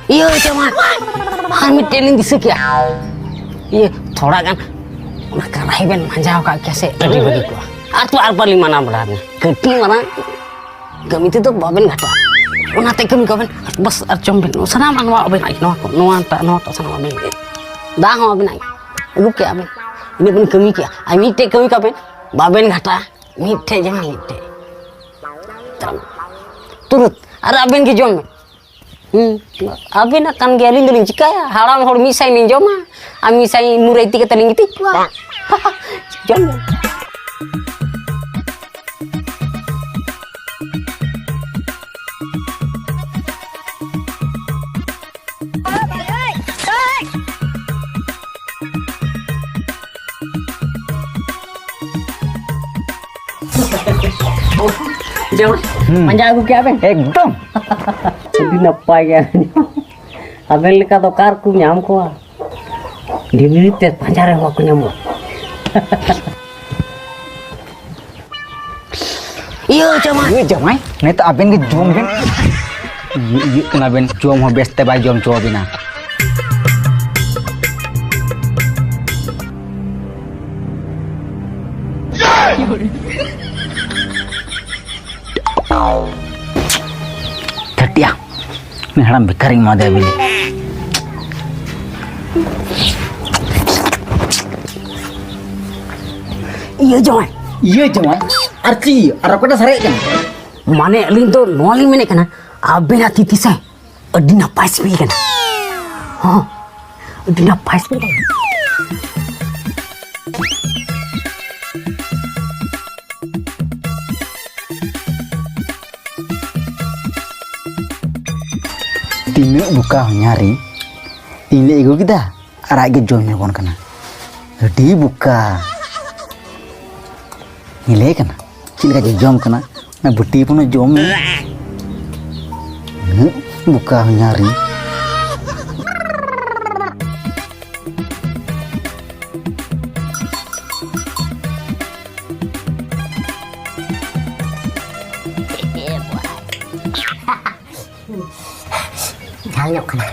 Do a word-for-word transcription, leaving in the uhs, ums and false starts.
ᱤᱭᱟᱹ ᱪᱟᱢᱟ, ᱟᱨ ᱢᱤᱫᱴᱮᱱ ᱞᱤᱧ ᱫᱤᱥᱟᱹ ᱠᱮᱜᱼᱟ᱾ ᱤᱭᱟᱹ, ᱛᱷᱚᱲᱟ ᱜᱟᱱ ᱚᱱᱟ ᱠᱟᱨᱟᱦᱤ ᱵᱮᱱ ᱢᱟᱸᱡᱟᱣ ᱠᱟᱜ ᱠᱮᱭᱟ ᱥᱮ, ᱟᱹᱰᱤ ᱵᱷᱟᱹᱜᱤ ᱠᱚᱜᱼᱟ᱾ ᱟᱨ ᱛᱚ ᱟᱨ ᱵᱟᱹᱞᱤᱧ ᱢᱟᱱᱟᱣ ᱵᱟᱲᱟ ᱵᱮᱱᱟ, ᱠᱟᱹᱴᱤᱡ ᱢᱟᱨᱟᱝ ᱠᱟᱹᱢᱤ ᱛᱮᱫᱚ ᱵᱟᱵᱮᱱ ᱜᱷᱟᱴᱟᱜᱼᱟ᱾ ᱚᱱᱟᱛᱮ ᱠᱟᱹᱢᱤ ᱠᱟᱵᱮᱱ, ᱵᱟᱥ, ᱟᱨ ᱡᱚᱢ ᱵᱮᱱ, ᱥᱟᱱᱟᱢᱟᱜ ᱱᱚᱣᱟ ᱟᱵᱮᱱᱟᱜ ᱜᱮ, ᱱᱚᱣᱟ ᱠᱚ, ᱱᱚᱣᱟᱴᱟᱜ, ᱱᱚᱣᱟᱴᱟᱜ ᱥᱟᱱᱟᱢ ᱟᱵᱮᱱ ᱜᱮ᱾ ᱫᱟᱜ ᱦᱚᱸ ᱟᱵᱮᱱᱟᱜ ᱜᱮ, ᱟᱹᱜᱩ ᱠᱮᱜᱼᱟ ᱵᱮᱱ, ᱤᱱᱟᱹᱜ ᱵᱮᱱ ᱠᱟᱹᱢᱤ ᱠᱮᱜᱼᱟ᱾ ᱟᱨ ᱢᱤᱫᱴᱮᱡ ᱠᱟᱹᱢᱤ ᱠᱟᱵᱮᱱ, ᱵᱟᱵᱮᱱ ᱜᱷᱟᱴᱟᱜᱼᱟ, ᱢᱤᱫᱴᱮᱡ ᱡᱟᱢᱟ ᱢᱤᱫᱴᱮᱡ᱾ ᱛᱩᱨᱩᱛ, ᱟᱨ ᱟᱵᱮᱱ ᱜᱮ ᱡᱚᱢ ᱵᱮᱱ᱾ ᱦᱩᱸ, ᱟᱵᱮᱱᱟᱜ ᱠᱟᱱ ᱜᱮᱭᱟ, ᱟᱹᱞᱤᱧ ᱫᱚᱞᱤᱧ ᱪᱤᱠᱟᱹᱭᱟ? ᱦᱟᱲᱟᱢ ᱦᱚᱲ ᱢᱤᱫ ᱥᱟᱭ ᱞᱤᱧ ᱡᱚᱢᱟ ᱟᱨ ᱢᱤᱫ ᱥᱟᱭ ᱢᱩᱨᱟᱹᱭ ᱛᱤ ᱠᱟᱛᱮ ᱞᱤᱧ ᱜᱤᱛᱤᱡ ᱠᱚᱜᱼᱟ᱾ ᱡᱚᱢ ᱵᱮᱱ᱾ ᱡᱮᱢᱚᱱ ᱦᱩᱸ᱾ ᱯᱟᱸᱡᱟ ᱟᱹᱜᱩ ᱠᱮᱜᱼᱟ ᱵᱮᱱ? ᱮᱠᱫᱚᱢ᱾ ᱟᱹᱰᱤ ᱱᱟᱯᱟᱭ ᱜᱮ᱾ ᱟᱵᱮᱱ ᱞᱮᱠᱟ ᱫᱚ ᱚᱠᱟ ᱨᱮᱠᱚ ᱧᱟᱢ ᱠᱚᱣᱟ? ᱰᱷᱤᱵᱨᱤ ᱛᱮ ᱯᱟᱸᱡᱟ ᱨᱮᱦᱚᱸ ᱵᱟᱠᱚ ᱧᱟᱢᱚᱜᱼᱟ᱾ ᱤᱭᱟᱹ ᱡᱟᱢᱟᱭ᱾ ᱤᱭᱟᱹ ᱡᱟᱢᱟᱭ, ᱱᱤᱛᱚᱜ ᱟᱵᱮᱱ ᱜᱮ ᱡᱚᱢ ᱵᱮᱱ᱾ ᱤᱭᱟᱹ, ᱤᱭᱟᱹᱜ ᱠᱟᱱᱟ ᱵᱮᱱ, ᱡᱚᱢ ᱦᱚᱸ ᱵᱮᱥ ᱛᱮ ᱵᱟᱭ ᱡᱚᱢ ᱦᱚᱪᱚ ᱟᱵᱮᱱᱟ᱾ ᱴᱷᱟᱹᱴᱤᱭᱟ᱾ ᱩᱱᱤ ᱦᱟᱲᱟᱢ ᱵᱷᱤᱠᱟᱨᱤᱧ ᱮᱢᱟᱫᱮᱭᱟ ᱵᱤᱞᱤ᱾ ᱤᱭᱟᱹ ᱡᱟᱶᱟᱭ᱾ ᱤᱭᱟᱹ ᱡᱟᱶᱟᱭ? ᱟᱨ ᱪᱮᱫ? ᱟᱨ ᱚᱠᱟᱴᱟᱜ ᱥᱟᱨᱮᱡ ᱠᱟᱱᱟ? ᱢᱟᱱᱮ, ᱟᱹᱞᱤᱧ ᱫᱚ ᱱᱚᱣᱟ ᱞᱤᱧ ᱢᱮᱱᱮᱫ ᱠᱟᱱᱟ, ᱟᱵᱮᱱᱟᱜ ᱛᱤ ᱛᱤ ᱥᱮ ᱟᱹᱰᱤ ᱱᱟᱯᱟᱭ ᱥᱤᱵᱤᱞ ᱠᱟᱱᱟ᱾ ᱦᱚᱸ, ᱟᱹᱰᱤ ᱱᱟᱯᱟᱭ ᱥᱤᱵᱤᱞ ᱠᱟᱱᱟ᱾ ᱛᱤᱱᱟᱹᱜ ᱵᱚᱠᱟ ᱦᱚᱧᱦᱟᱨᱤᱧ, ᱤᱧ ᱞᱮ ᱟᱹᱜᱩ ᱠᱮᱫᱟ ᱟᱨ ᱟᱡ ᱜᱮ ᱡᱚᱢ ᱧᱚᱜᱚᱱ ᱠᱟᱱᱟ᱾ ᱟᱹᱰᱤ ᱵᱚᱠᱟ᱾ ᱧᱮᱞᱮ ᱠᱟᱱᱟ ᱪᱮᱫ ᱞᱮᱠᱟ ᱡᱚᱡᱚᱢ ᱠᱟᱱᱟ, ᱚᱱᱟ ᱵᱟᱹᱴᱤ ᱦᱚᱯᱚᱱ ᱡᱚᱢ ᱢᱮ᱾ ᱩᱱᱟᱹᱜ ᱵᱚᱠᱟ ᱦᱚᱧᱦᱟᱨᱤᱧ᱾ ᱧᱮᱞ ᱧᱚᱜ ᱠᱟᱱᱟ᱾